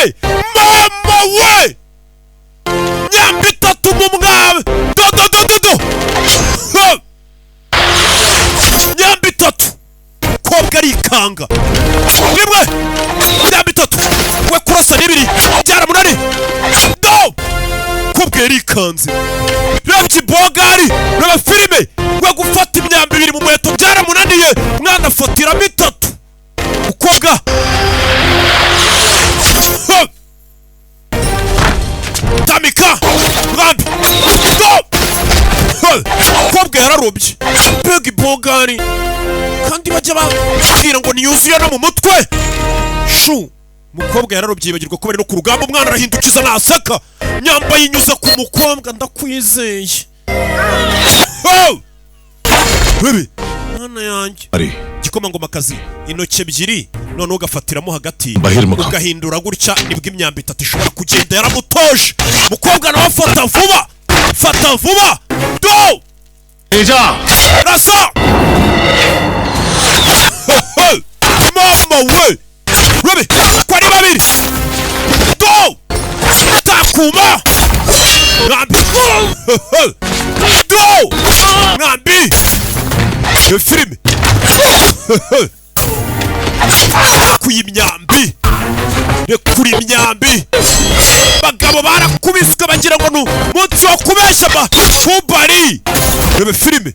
Filime, mama we, myambi itatu mu mwami, do do do do do. Ha! Myambi itatu, kobwa arikanga rimwe, myambi itatu we kurasa n'ibiri byaramunani do. Kobwa yarikanze, reba ikibogari, reba filime we. Gufata imyambi ibiri mu muheto byaramunaniye, mwana afatiramo itatu mukobwa. Ha! Tamika mwambi do. Ha! Mukobwa yararobye, mbega ibogari! Kandi bajya babwira ngo ntiyuzuye no mu mutwe shu. Umukobwa yararobye, yibagirwa ko bari no ku rugamba. Umwana arahindukiza, naseka myamba yinyuza ku mukobwa. Ndakwizeye. Oh! Bebe mwana yanjye. Ari. Igikomangomakazi, intoki ebyiri, noneho ugafatiramo hagati, Bahirmuka. ugahindura gutya, nibwo imyambi itatu ishobora kugenda. Yaramutoje. Umukobwa nawe afata vuba, fata vuba do. Rasa. Mama we, rabe ko ari babiri do, takuma mwambi do, mwambi. Iyo filime kuya imyambi, rekura imyambi. Bagabo barakubiswe bagira ngo ni umunsi wo kubeshya. Bahubari, rebe filime.